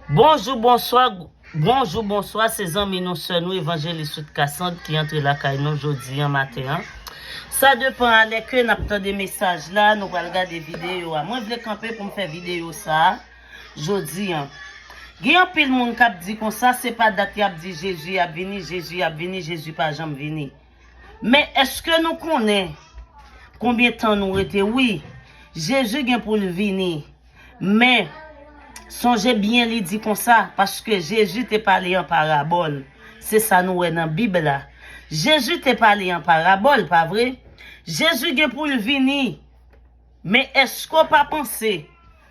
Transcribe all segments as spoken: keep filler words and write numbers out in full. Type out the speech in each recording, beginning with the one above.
Bonjou, bonswa, bonjou, bonswa, se zanmi nou, sè nou, Evanjelis Ruth Cassandre ki antre lakay nou jodi an maten an. Sa depan a lè ke n ap tande mesaj la, nou pral gade videyo a. Mwen vle kanpe pou m fè videyo sa a jodi an. Gen anpil moun k ap di konsa, se pa dat y ap di Jezi ap vini, Jezi ap vini, Jezi pa janm vini. Men èske nou konnen konbyen tan nou rete? Wi, Jezi gen pou l vini. Men, sonje byen li di konsa, paske Jezi te pale an parabòl. Se sa nou wè nan Bib la. Jezi te pale an parabòl, pa vre? Jezi gen pou l vini. Men èske w pa panse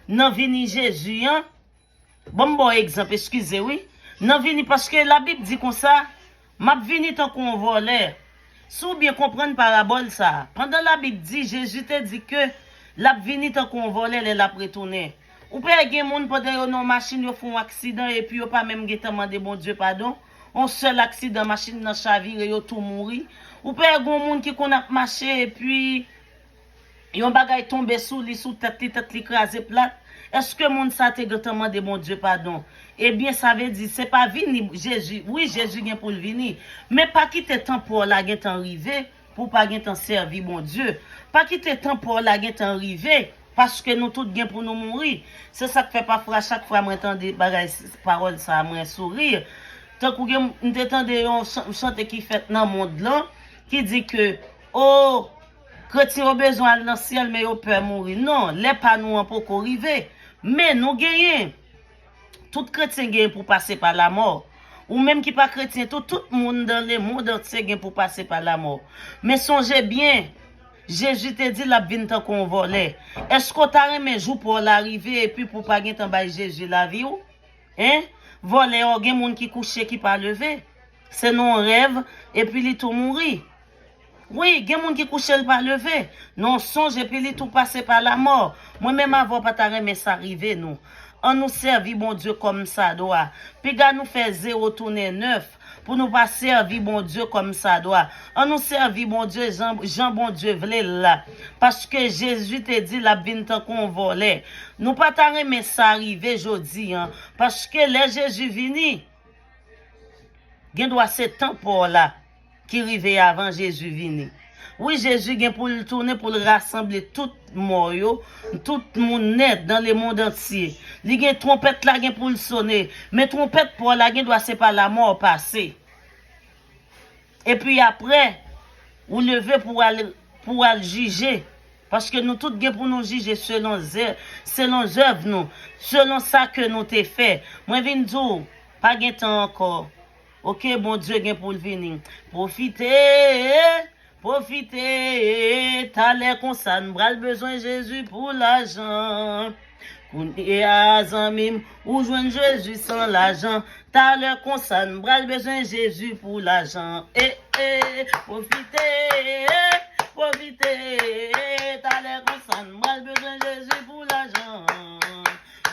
nan vini Jezi an? Ban m ba w egzanp, eskize wi. Nan vini, paske Labib di konsa, m ap vini tankou yon vòlè. Si w byen konprann parabòl sa a, pandan Labib di, Jezi te di ke l ap vini tankou yon vòlè lè l ap retounen. Ou pè gen moun pandan yo nan yon machin, yo fè yon aksidan epi yo pa menm gentan mande Bondye padon. Yon sèl aksidan, machin nan chavire, yo tou mouri. Ou pè gen yon moun ki konn ap mache epi yon bagay tonbe sou li, sou tèt li, tèt li kraze plat. Èske moun sa te gentan mande Bondye padon? Ebyen, sa vle di, se pa vini Jezi. Wi, Jezi gen pou l vini. Men pa kite tan pa w la gentan rive pou w pa gentan sèvi Bondye. Pa kite tan pa w la gentan rive, paske nou tout gen pou nou mouri. Se sa k fè pafwa, chak fwa mwen tande bagay, pawòl sa a, mwen souri. Tankou gen, m te tande yon chan-, chante ki fèt nan mond lan, ki di ke, o, kretyen yo bezwen al nan syèl, men yo pè mouri. Non, lè pa nou an poko rive. Men nou genyen. Tout kretyen genyen pou pase pa lamò. Ou menm ki pa kretyen tou, tout moun dans le monde entier gen pou pase pa lamò. Men sonje byen, Jezi te di l ap vin tankou yon vòlè. Èske w ta renmen jou pa w la rive epi pou w pa gentan bay Jezi lavi w? Hein? Vòlè yo, gen moun ki kouche, ki pa leve. Se nan yon rèv, epi li tou mouri. Wi, gen moun ki kouche, l pa leve. Nan yon sonj, epi li tou pase pa lamò. Mwen menm avè w pa ta renmen sa rive nou. Ann nou sèvi Bondye kòmsadwa. Piga nou fè zewo tounen nèf pou nou pa sèvi Bondye kòmsadwa. Ann nou sèvi Bondye jan, jan Bondye vle l la. Paske Jezi te di l ap vin tankou yon vòlè. Nou pa ta renmen sa rive jodi an, paske lè Jezi vini, gendwa se tan pa w la ki rive avan Jezi vini. Wi, Jezi gen pou l tounen pou l rasanble tout mò yo, tout moun nèt dans le monde entier. Li gen twonpèt la gen pou l sone, men twonpèt pa w la gendwa se pa lamò w pase. Epi apre, ou leve pou w al, pou w al jije. Paske nou tout gen pou nou jije selon zè-, selon zèv nou, selon sa ke nou te fè. Mwen vin di w, pa gen tan ankò. Oke, Bondye gen pou l vini. Pwofite, pwofite, talè konsa n pral bezwen Jezi pou lajan. Kounye a, zanmi m, ou jwenn Jezi san lajan. Talè konsa n pral bezwen Jezi pou lajan. E, e, pwofite, pwofite. Talè konsa n pral bezwen Jezi pou lajan.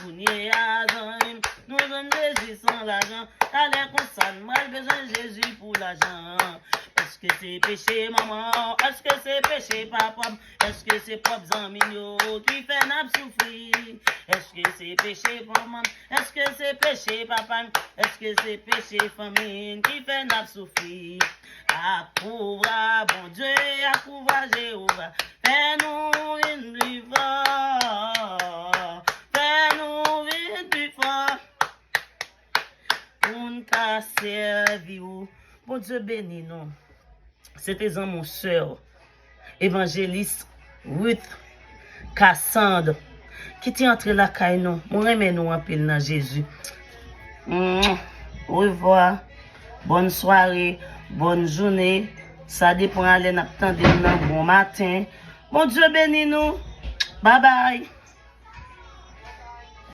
Kounye a, zanmi m, nou jwenn Jezi san lajan. Talè konsa n pral bezwen Jezi pou lajan. Èske se peche manman w? Èske se peche papa m? Èske se pwòp zanmi n yo ki fè n ap soufri? Èske se peche manman m? Èske se peche papa n? Èske se peche fanmi n ki fè n ap soufri? Akouvra Bondye, akouvra Jewova, fè nou vin pli fò, fè nou vin pli fò pou n ka sèvi w. Bondye beni nou. Se te zanmi w, sè w, Evanjelis Ruth Cassandre, ki te antre lakay nou. Mwen renmen nou anpil nan Jezi. Mm, orevwa. Bòn sware, bòn jounen. Sa depan a lè n ap tande m nan. Bon maten. Bondye beni nou. Babay.